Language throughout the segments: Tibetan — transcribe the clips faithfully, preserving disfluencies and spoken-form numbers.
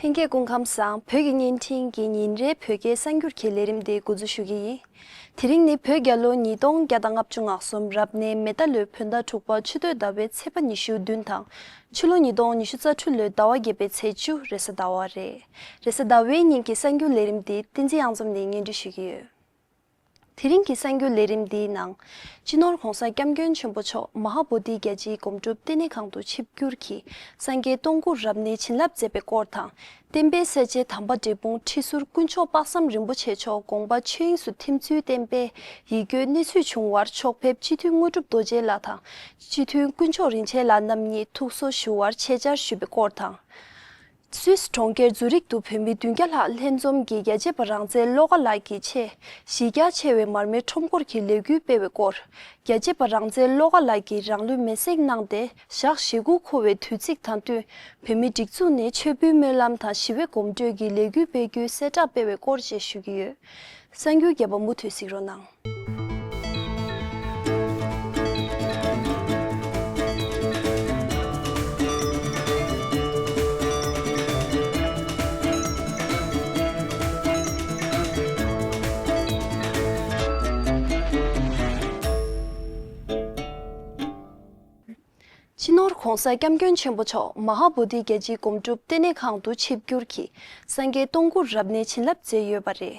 ལྷན་རྒྱས་སྐུ་ཁམས་བཟང་། བོད་ཀྱི་བརྙན་འཕྲིན་གྱི་ཉིན་རེའི་བོད་སྐད་གསར་འགྱུར་གྱི་ལས་རིམ་འདི་འགོ་འཛུགས་ཞུ་གི་ཡིན། དེ་རིང་ནི་བོད་རྒྱལ་ལོ་ཉིས་སྟོང་བརྒྱ་དང་ལྔ་བཅུ་ང་གསུམ་རབ་གནས་མེ་རྟ་ལོའི་བོད་ཟླ་དྲུག་པ་ཆུ་སྟོད་ཟླ་བའི་ཚེས་པ་ཉི་ཤུ་བདུན་དང་། ཕྱི་ལོ་ཉིས་སྟོང་ཉི་ཤུ་རྩ་དྲུག་ལོའི་ཟླ་བ་བརྒྱད་པའི་ཚེས་བཅུ་རེས་གཟའ་ཟླ་བ་རེད། རེས་གཟའ་ཟླ་བའི་ཉིན་གྱི་གསར་འགྱུར་ལས་རིམ་འདི་བསྟན་འཛིན་གཡང་འཛོམས་ནས་སྙན་སྒྲོན་ཞུ་གི་ཡོད། དེ་རིང་གི་གསར་འགྱུར་ལས་རིམ་འདིའི་ནང་། སྤྱི་ནོར་༧གོང་ས་༧སྐྱབས་མགོན་ཆེན་པོ་མཆོག་མ་ཧཱ་བོ་དྷི་རྒྱལ་སྤྱིའི་སྒོམ་སྒྲུབ་ལྟེ་གནས་ཁང་དུ་ཆིབས་བསྒྱུར་གྱིས་སངས་རྒྱས་སྟོང་སྐུ་རབ་གནས་བྱིན་རླབས་མཛད་པའི་སྐོར་དང་། བསྟན་པའི་གསལ་བྱེད་དམ་པ་འབྲས་སྤུངས་ཁྲི་ཟུར་དཀོན་མཆོག་དཔག་བསམ་རིན་པོ་ཆེ་མཆོག་དགོངས་པ་ཆོས་དབྱིངས་སུ་ཐིམ་ཚུལ་བསྟན་པའི་ཡིད་སྐྱོའི་གནས་ཚུལ་བྱུང་བར་ཕྱོགས་ཕེབས་སྤྱི་འཐུས་དངོས་གྲུབ་རྡོ་རྗེ་ལགས་དང་། སྤྱི་འཐུས་དཀོན་མཆོག་རིན་ཆེན་ལགས་རྣམ་གཉིས་ཐུགས་གསོ་ཞུ་བར་ཆེད་བཅར་ཞུས་པའི་སྐོར་དང་། སུད་སི་གྲོང་ཁྱེར་ཛུ་རིག་ཏུ་བོད་མི་བདུན་བརྒྱ་ལྷག་ལྷན་འཛོམས་ཀྱིས་རྒྱལ་གཅེས་པ་རང་བཙན་བློ་དགའ་ལགས་ཀྱི་ཆེད་གཞི་རྒྱ་ཆེ་བའི་མར་མེ་ཁྲོམ་སྐོར་གྱི་ལས་འགུལ་སྤེལ་བའི་སྐོར། རྒྱལ་གཅེས་པ་རང་བཙན་བློ་དགའ་ལགས་ཀྱིས་རང་ལུས་མེར་སྲེག་གནང་སྟེ་ཞག་ཞེ་དགུ་འཁོར་བའི་དུས་ཚིགས་དང་བསྟུན། བོད་མིའི་སྒྲིག་འཛུགས་ནས་མཆོད་འབུལ་སྨོན་ལམ་དང་ཞི་བའི་གོམ་བགྲོད་ཀྱི་ལས་འགུལ་སྤེལ་རྒྱུའི་གསལ་བསྒྲགས་སྤེལ་བའི་སྐོར་བཅས་ཞུ་གི་ཡོད། གསར་འགྱུར་རྒྱས་པ་མུ་མཐུད་གཟིགས་རོགས་གནང་། སྤྱི་ནོར་༧གོང་ས་༧སྐྱབས་མགོན་ཆེན་པོ་མཆོག་མ་ཧཱ་བོ་དྷི་རྒྱལ་སྤྱིའི་སྒོམ་སྒྲུབ་ལྟེ་གནས་ཁང་དུ་ཆིབས་བསྒྱུར་གྱིས་སངས་རྒྱས་སྟོང་སྐུ་རབ་གནས་བྱིན་རླབས་མཛད་ཡོད་པ་རེད།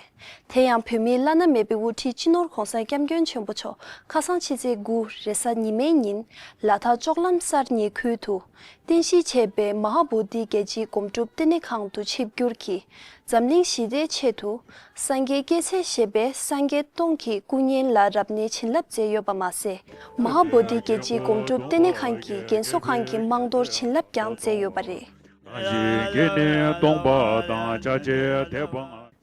དེ་ཡང་བོད་མིའི་བླ་ན་མེད་པའི་དབུ་ཁྲིད་སྤྱི་ནོར་༧གོང་ས་༧སྐྱབས་མགོན་ཆེན་པོ་མཆོག་ཁ་སང་ཕྱི་ཚེས་དགུ་རེས་གཟའ་ཉི་མའི་ཉིན་ལ་དྭགས་ལྕོག་ལམ་གསར་ཉེ་ཁུལ་དུ་རྟེན་གཞི་བྱས་པའི་མ་ཧཱ་བོ་དྷི་རྒྱལ་སྤྱིའི་སྒོམ་སྒྲུབ་ལྟེ་གནས་ཁང་དུ་ཆིབས་བསྒྱུར་གྱིས། འཛམ་གླིང་ཞི་བདེའི་ཆེད་དུ་སངས་རྒྱས་སྐྱེས་ཚེ་ཞེས་པའི་སངས་རྒྱས་སྟོང་གི་སྐུ་བརྙན་ལ་རབ་གནས་བྱིན་རླབས་མཛད་ཡོད་པ་མ་ཟད། མ་ཧཱ་བོ་དྷི་རྒྱལ་སྤྱིའི་སྒོམ་སྒྲུབ་ལྟེ་གནས་ཁང་གི་རྒན་གསོ་ཁང་གི་རྨང་རྡོར་བྱིན་རླབས་ཀྱང་མཛད་ཡོད་པ་རེད།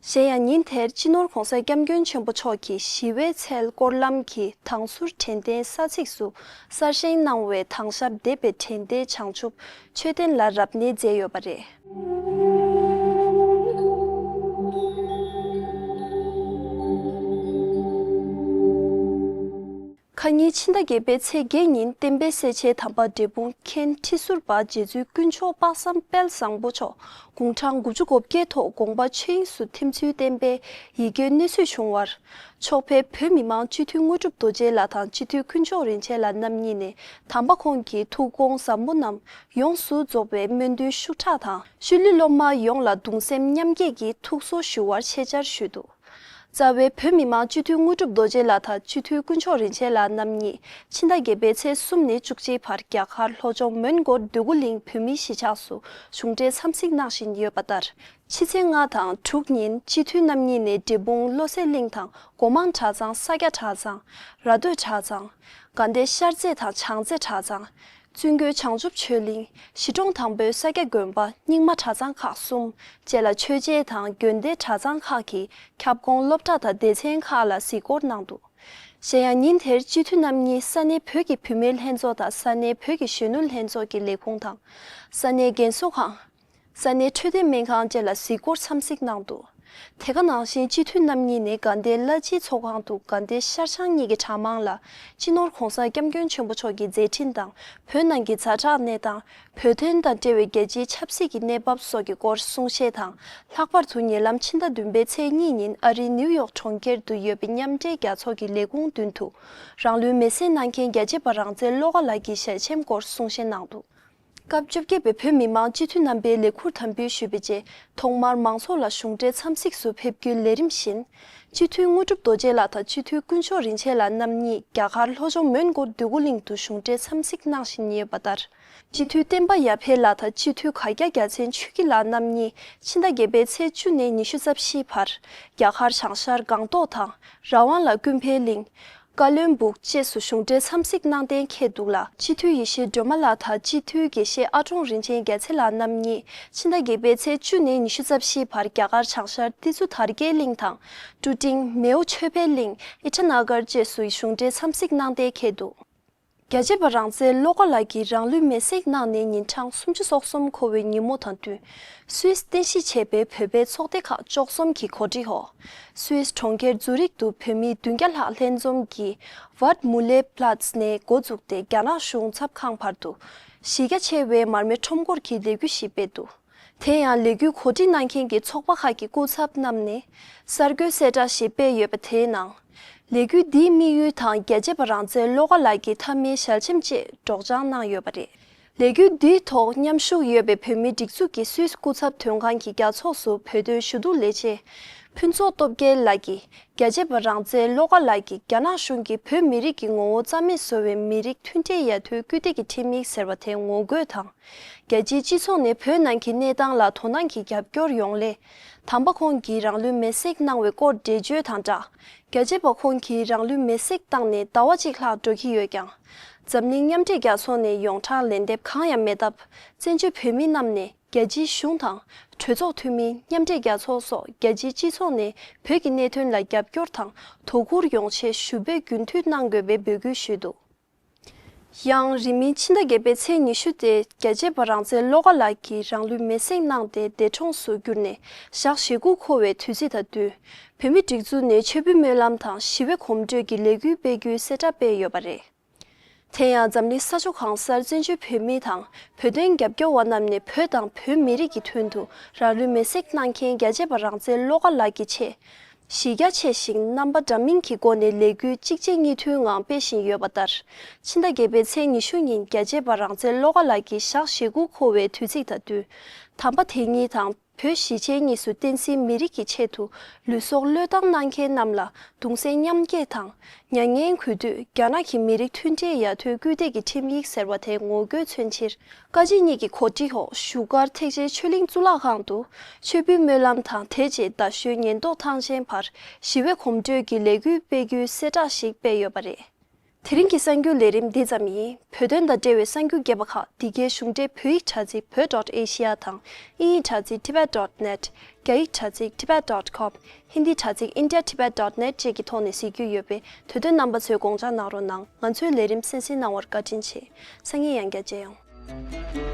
གཞན་ཡང་ཉིན་དེར་སྤྱི་ནོར་༧གོང་ས་༧སྐྱབས་མགོན་ཆེན་པོ་མཆོག་གིས་ཞི་བའི་ཚལ་སྐོར་ལམ་གྱི་དང་ཟུར་དྲན་རྟེན་ས་ཚིགས་སུ་གསར་བཞེངས་གནང་བའི་དྭངས་ཞབས་འདེབས་པའི་དྲན་རྟེན་བྱང་ཆུབ་མཆོད་རྟེན་ལ་རབ་གནས་མཛད་ཡོད་པ་རེད། ཁ་ཉིན་ཕྱི་ཟླ་བརྒྱད་པའི་ཚེས་བརྒྱད་ཉིན་བསྟན་པའི་གསལ་བྱེད་དམ་པ་འབྲས་སྤུངས་མཁན་ཁྲི་ཟུར་པ་རྗེ་བཙུན་དཀོན་མཆོག་དཔག་བསམ་དཔལ་བཟང་པོ་མཆོག་དགུང་གྲངས་དགུ་བཅུ་གོ་བརྒྱད་ཐོག་དགོངས་པ་ཆོས་དབྱིངས་སུ་ཐིམ་ཚུལ་བསྟན་པའི་ཡིད་སྐྱོའི་གནས་ཚུལ་བྱུང་བར། ཕྱོགས་ཕེབས་བོད་མི་མང་སྤྱི་འཐུས་དངོས་གྲུབ་རྡོ་རྗེ་ལགས་དང་སྤྱི་འཐུས་དཀོན་མཆོག་རིན་ཆེན་ལགས་རྣམ་གཉིས་ནས་དམ་པ་ཁོང་གི་ཐུགས་དགོངས་ཟབ་མོ་རྣམས་ཡོངས་སུ་རྫོགས་པའི་སྨོན་འདུན་ཤུགས་དྲག་དང་། ཤུལ་ལུས་སློབ་མ་ཡོངས་ལ་གདུང་སེམས་མཉམ་སྐྱེད་ཀྱི་ཐུགས་གསོ་ཞུ་བར་ཆེད་བཅར་ཞུས་འདུག། རྩ་བའི་བོད་མི་མང་སྤྱི་འཐུས་དངོས་གྲུབ་རྡོ་རྗེ་ལགས་དང་སྤྱི་འཐུས་དཀོན་མཆོག་རིན་ཆེན་ལགས་རྣམ་གཉིས་ཕྱི་ཟླ་བརྒྱད་པའི་ཚེས་གསུམ་ནས་བཅུ་གཅིག་བར་རྒྱ་གར་ལྷོ་ལྗོངས་མོན་གྷོ་འདོད་རྒུ་གླིང་བོད་མིའི་གཞིས་ཆགས་སུ་གཞུང་འབྲེལ་འཚམས་གཟིགས་གནང་བཞིན་ཡོད་པ་ལྟར། ཕྱི་ཚེས་ལྔ་དང་དྲུག་ཉིན་སྤྱི་འཐུས་རྣམ་གཉིས་ནས་འབྲས་སྤུངས་བློ་གསལ་གླིང་དང་སྒོ་མང་གྲྭ་ཚང་། ས་སྐྱ་གྲྭ་ཚང་། ར་སྟོད་གྲྭ་ཚང་། དགའ་ལྡན་ཤར་རྩེ་དང་བྱང་རྩེ་གྲྭ་ཚང་། བཙུན་དགོན་བྱང་ཆུབ་ཆོས་གླིང་། གཞིས་གྲོང་དང་པོའི་ས་སྐྱ་དགོན་པ། རྙིང་མ་གྲྭ་ཚང་ཁག་གསུམ་བཅས་ལ་ཆོས་བྱེད་དང་དགོན་སྡེ་གྲྭ་ཚང་ཁག་གི་ཁྱབ་ཁོངས་སློབ་གྲྭ་དང་སྡེ་ཚན་ཁག་ལ་གཟིགས་སྐོར་གནང་འདུག། གཞན་ཡང་ཉིན་དེར་སྤྱི་འཐུས་རྣམ་གཉིས་ས་གནས་བོད་ཀྱི་བུད་མེད་ལྷན་ཚོགས་དང་ས་གནས་བོད་ཀྱི་གཞོན་ནུ་ལྷན་ཚོགས་ཀྱི་ལས་ཁུངས་དང་། ས་གནས་རྒན་གསོ་ཁང་། ས་གནས་འཕྲོད་བསྟེན་སྨན་ཁང་བཅས་ལ་གཟིགས་སྐོར་འཚམས་གཟིགས་གནང་འདུག། དེ་ག་ནང་བཞིན་སྤྱི་འཐུས་རྣམ་གཉིས་ནས་དགའ་ལྡན་བླ་སྤྱིའི་ཚོགས་ཁང་དུ་དགའ་ལྡན་ཤར་བྱང་གཉིས་ཀྱི་གྲྭ་མང་ལ་སྤྱི་ནོར་༧གོང་ས་༧སྐྱབས་མགོན་ཆེན་པོ་མཆོག་གི་མཛད་འཕྲིན་དང་བོད་ནང་གི་ཛ་དྲག་གནས་སྟངས། བོད་དོན་དང་འབྲེལ་བའི་རྒྱལ་སྤྱིའི་ཆབ་སྲིད་ཀྱི་གནས་བབ་སོགས་ཀྱི་སྐོར་གསུང་བཤད་དང་། ལྷག་པར་དུ་ཉེ་ལམ་ཕྱི་ཟླ་བདུན་པའི་ཚེས་གཉིས་ཉིན་ཨ་རིའི་ནིའུ་ཡོག་གྲོང་ཁྱེར་དུ་ཡོད་པའི་མཉམ་འབྲེལ་རྒྱལ་ཚོགས་ཀྱི་ལས་ཁུངས་མདུན་དུ་རང་ལུས་མེར་སྲེག་གནང་མཁན་རྒྱལ་གཅེས་པ་རང་བཙན་བློ་དགའ་ལགས་ཀྱི་ཞལ་ཆེམས་སྐོར་གསུང་བཤད་གནང་འདུག། སྐབས་བཅོ་བརྒྱད་པའི་བོད་མི་མང་སྤྱི་འཐུས་རྣམ་པའི་ལས་འཁུར་དམ་འབུལ་ཞུས་པའི་རྗེས་ཐོག་མར་མང་ཚོགས་ལ་གཞུང་འབྲེལ་འཚམས་གཟིགས་སུ་ཕེབས་རྒྱུའི་ལས་རིམ་བཞིན། སྤྱི་འཐུས་དངོས་གྲུབ་རྡོ་རྗེ་ལགས་དང་སྤྱི་འཐུས་དཀོན་མཆོག་རིན་ཆེན་ལགས་རྣམ་གཉིས་རྒྱ་གར་ལྷོ་ལྗོངས་མོན་གྷོ་འདོད་རྒུ་གླིང་དུ་གཞུང་འབྲེལ་འཚམས་གཟིགས་གནང་བཞིན་ཡོད་པ་ལྟར། སྤྱི་འཐུས་བསྟན་པ་ཡར་འཕེལ་ལགས་དང་སྤྱི་འཐུས་ག་རྒྱ་རྒྱ་ཚན་ཆོས་སྐྱིད་ལགས་རྣམ་གཉིས་ཕྱི་ཟླ་བརྒྱད་པའི་ཚེས་བཅུ་ནས་ཉི་ཤུ་རྩ་བཞི་བར་རྒྱ་གར་བྱང་ཤར་སྒང་ཏོག་དང་ར་ཝང་ལ་ཀུན་ཕན་གླིང་། ཀ་བློན་སྦུག་བཅས་སུ་གཞུང་འབྲེལ་འཚམས་གཟིགས་གནང་གཏན་འཁེལ་འདུག་ལ། སྤྱི་འཐུས་ཡེ་ཤེས་སྒྲོལ་མ་ལགས་དང་སྤྱི་འཐུས་དགེ་བཤེས་ཨ་ཀྲོང་རིན་ཆེན་རྒྱལ་མཚན་ལགས་རྣམ་གཉིས་ཕྱི་ཟླ་བརྒྱད་པའི་ཚེས་བཅུ་ནས་ཉི་ཤུ་རྩ་བཞི་བར་རྒྱ་གར་བྱང་ཤར་ཏི་ཙུ་དར་རྒྱས་གླིང་དང་ཀྲུ་ཀྲིང་མེའོ་ཆོས་འཕེལ་གླིང་ཨི་ཊ་ན་གར་བཅས་སུ་གཞུང་འབྲེལ་འཚམས་གཟིགས་གནང་གཏན་འཁེལ་འདུག། རྒྱལ་གཅེས་པ་རང་བཙན་བློ་དགའ་ལགས་ཀྱིས་རང་ལུས་མེར་སྲེག་གནང་ནས་ཉིན་གྲངས་སུམ་ཅུ་སོ་གསུམ་འཁོར་བའི་ཉིན་མོ་དང་བསྟུན། སུད་སི་རྟེན་གཞི་བྱས་པའི་བོད་པའི་ཚོགས་སྡེ་ཁག་བཅུ་གསུམ་གྱི་གོ་སྒྲིག་འོག། སུད་སི་གྲོང་ཁྱེར་ཛུ་རིག་ཏུ་བོད་མི་བདུན་བརྒྱ་ལྷག་ལྷན་འཛོམས་ཀྱིས་ཝར་ཏ་མུ་ལེ་པ་ལཱ་ཙི་ནས་འགོ་བཙུགས་ཏེ་རྒྱ་ནག་གཞུང་ཚབ་ཁང་བར་དུ་གཞི་རྒྱ་ཆེ་བའི་མར་མེ་ཁྲོམ་སྐོར་གྱི་ལས་འགུལ་ཞིག་སྤེལ་འདུག། དེ་ཡང་ལས་འགུལ་གོ་སྒྲིག་གནང་མཁན་གྱི་ཚོགས་པ་ཁག་གི་སྐུ་ཚབ་རྣམས་ནས་གསར་འགོད་གསལ་བསྒྲགས་ཤིག་སྤེལ་ཡོད་པ་དེའི་ནང་། ལས་འགུལ་འདིའི་དམིགས་ཡུལ་དང་རྒྱལ་གཅེས་པ་རང་བཙན་བློ་དགའ་ལགས་ཀྱི་མཐའ་མའི་ཞལ་ཆེམས་བཅས་སྒྲོག་སྦྱང་གནང་ཡོད་པ་རེད། ལས་འགུལ་འདིའི་ཐོག་མཉམ་ཞུགས་ཡོད་པའི་བོད་མིའི་སྒྲིག་འཛུགས་ཀྱི་སུད་སི་སྐུ་ཚབ་དོན་ཁང་གི་རྒྱ་ཚོགས་སུ་བོད་དོན་ཞུ་གཏུག་ལས་བྱེད་ཕུན་ཚོགས་སྟོབས་རྒྱལ་ལགས་ཀྱིས། རྒྱལ་གཅེས་པ་རང་བཙན་བློ་དགའ་ལགས་ཀྱིས་རྒྱ་ནག་གཞུང་གིས་བོད་མི་རིགས་ཀྱི་ངོ་བོ་རྩ་མེད་བཟོ་བའི་མི་རིགས་མཐུན་སྒྲིལ་ཡར་ཐོན་སྐུལ་འདེད་ཀྱི་ཁྲིམས་ཡིག་ཟེར་བ་དེ་ངོ་རྒོལ་དང་། རྒྱལ་སྤྱིའི་སྤྱི་ཚོགས་ནས་བོད་ནང་གི་གནས་སྟངས་ལ་དོ་སྣང་གིས་རྒྱབ་སྐྱོར་ཡོང་སླད། དམ་པ་ཁོང་གིས་རང་ལུས་མེར་སྲེག་གནང་བའི་སྐོར་འགྲེལ་བརྗོད་དང་སྦྲགས། རྒྱལ་གཅེས་པ་ཁོང་གིས་རང་ལུས་མེར་སྲེག་བཏང་ནས་ཟླ་བ་གཅིག་ལྷག་འགྲོ་གི་ཡོད་ཀྱང་། འཛམ་གླིང་མཉམ་འབྲེལ་རྒྱལ་ཚོགས་ནས་ཡོངས་གྲགས་ལན་འདེབས་གང་ཡང་མེད་སྟབས། བཙན་བྱོལ་བོད་མི་རྣམས་ནས། རྒྱལ་སྤྱིའི་གཞུང་དང་། གྲོས་ཚོགས་འཐུས་མི། མཉམ་འབྲེལ་རྒྱལ་ཚོགས་སོགས་རྒྱལ་སྤྱིའི་སྤྱི་ཚོགས་ནས་བོད་ཀྱི་གནད་དོན་ལ་རྒྱབ་སྐྱོར་དང་དོ་ཁུར་ཡོང་ཆེད་ཞུ་འབོད་རྒྱུན་མཐུད་གནང་དགོས་པའི་འབོད་སྐུལ་ཞུས་འདུག། ཡང་། རིང་མིན་ཕྱི་ཟླ་བརྒྱད་པའི་ཚེས་ཉི་ཤུ་སྟེ། རྒྱལ་གཅེས་པ་རང་བཙན་བློ་དགའ་ལགས་ཀྱིས་རང་ལུས་མེར་སྲེག་གནང་སྟེ་འདས་གྲོངས་སུ་གྱུར་ནས་ཞག་ཞེ་དགུ་འཁོར་བའི་དུས་ཚིགས་དང་བསྟུན། བོད་མིའི་སྒྲིག་འཛུགས་ནས་མཆོད་འབུལ་སྨོན་ལམ་དང་ཞི་བའི་གོམ་བགྲོད་ཀྱི་ལས་འགུལ་སྤེལ་རྒྱུའི་གསལ་བསྒྲགས་སྤེལ་ཡོད་པ་རེད། དེ་ཡང་། འཛམ་གླིང་ས་ཕྱོགས་གང་སར་བཙན་བྱོལ་བོད་མི་དང་། བོད་དོན་རྒྱབ་སྐྱོར་བ་རྣམས་ནས་བོད་དང་བོད་མི་རིགས་ཀྱི་དོན་དུ་རང་ལུས་མེར་སྲེག་གནང་མཁན་རྒྱལ་གཅེས་པ་རང་བཙན་བློ་དགའ་ལགས་ཀྱི་ཆེད། གཞི་རྒྱ་ཆེ་ཞིང་རྣམ་པ་འདྲ་མིན་གྱི་སྒོ་ནས་ལས་འགུལ་གཅིག་རྗེས་གཉིས་མཐུད་ངང་སྤེལ་བཞིན་ཡོད་པ་ལྟར། ཕྱི་ཟླ་བརྒྱད་པའི་ཚེས་ཉི་ཤུ་ཉིན་རྒྱལ་གཅེས་པ་རང་བཙན་བློ་དགའ་ལགས་ཀྱི་ཞག་ཞེ་དགུ་འཁོར་བའི་དུས་ཚིགས་དང་བསྟུན། དམ་པ་དེ་ཉིད་དང་། བོད་གཞིས་བྱེས་གཉིས་སུ་བསྟན་འཛིན་མི་རིགས་ཀྱི་ཆེད་དུ་ལུས་སྲོག་བློས་བཏང་གནང་མཁན་རྣམས་ལ་གདུང་སེམས་མཉམ་སྐྱེད་དང་། མྱ་ངན་གུས་འདུད། རྒྱ་ནག་གི་མི་རིགས་མཐུན་སྒྲིལ་ཡར་ཐོན་སྐུལ་འདེད་ཀྱི་ཁྲིམས་ཡིག་ཟེར་བ་དེ་ངོ་རྒོལ་མཚོན་ཕྱིར། བཀའ་སྤྱི་གཉིས་ཀྱི་གོ་སྒྲིག་འོག་བཞུགས་སྒར་ཐེག་ཆེན་ཆོས་གླིང་གཙུག་ལག་ཁང་དུ་མཆོད་འབུལ་སྨོན་ལམ་དང་། དེ་རྗེས་རྡ་ཤོད་ཉེན་རྟོག་ཐང་ཆེན་བར་ཞི་བའི་གོམ་བགྲོད་ཀྱི་ལས་འགུལ་སྤེལ་རྒྱུའི་གསལ་བསྒྲགས་ཤིག་སྤེལ་ཡོད་པ་རེད། དེ་རིང་གི་གསར་འགྱུར་ལས་རིམ་འདི་ཙམ་ཡིན། བོད་དོན་དང་འབྲེལ་བའི་གསར་འགྱུར་རྒྱས་པ་ཁག་འདི་གའི་གཞུང་འབྲེལ་བོད་ཡིག་དྲ་ཚིགས་བོད་ཌོཊ་ཨེ་ཤི་ཡ་དང་དབྱིན་ཡིག་དྲ་ཚིགས་tibet dot net། རྒྱ་ཡིག་དྲ་ཚིགས་tibet dot com། ཧིན་དི་དྲ་ཚིགས india tibet dot net བཅས་ཀྱི་ཐོག་ནས་གཟིགས་རྒྱུ་ཡོད་པས། དེ་དོན་རྣམ་པ་ཚོས་དགོངས་འཇགས་གནང་རོགས་གནང་། ང་ཚོའི་ལས་རིམ་གསན་གཟིགས་གནང་བར་བཀའ་དྲིན་ཆེ། སང་ཉིན་ཡང་བསྐྱར་མཇལ་ཡོང་།